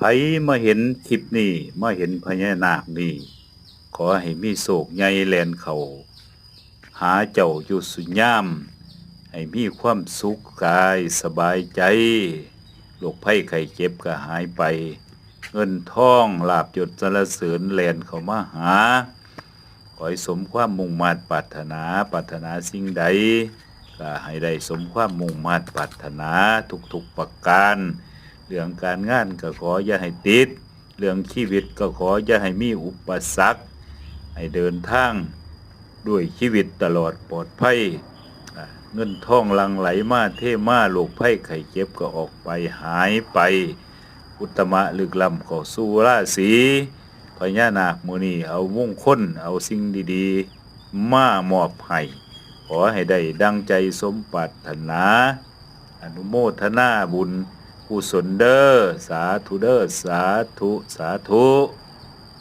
ໃຜມາເຫັນຄລິບນີ້ ມາເຫັນພະຍານາກນີ້ ຂໍໃຫ້ມີໂຊກໃຫຍ່ແລ່ນເຂົ້າຫາເຈົ້າຢູ່ສຸຍາມ ໃຫ້ມີຄວາມສຸກກາຍສະບາຍໃຈ ໂລກໄພໄຂ້ເຈັບກໍຫາຍໄປ ເງິນທອງລາບຍົດສັນລະເສີນແລ່ນເຂົ້າມາຫາ ຂໍໃຫ້ສົມຄວາມມຸ່ງມາດປາດຖະໜາ ປາດຖະໜາສິ່ງໃດ ກໍໃຫ້ໄດ້ສົມຄວາມມຸ່ງມາດປາດຖະໜາທຸກໆປະການ ເລື່ອງການງານກໍຂໍຢ່າໃຫ້ຕິດ ເລື່ອງຊີວິດກໍຂໍຢ່າໃຫ້ມີອຸປະສັກ ໃຫ້ເດີນທາງດ້ວຍຊີວິດຕະຫຼອດປອດໄພ ອາ ເງິນທອງຫຼັ່ງໄຫຼມາເທມາ ໂລກໄພໄຂ້ເຈັບກໍອອກໄປຫາຍໄປ ອຸດຕະມະລຶກລ້ຳເຂົ້າສູ່ລາສີພະຍານາກ ມື້ນີ້ເອົາມຸງຄົນ ເອົາສິ່ງດີໆມາມອບໃຫ້ ຂໍໃຫ້ໄດ້ດັ່ງໃຈສົມປາດຖະໜາ ອະນຸໂມທະນາບຸນກຸສົນເດີ ສາທຸເດີ ສາທຸ ສາທຸ.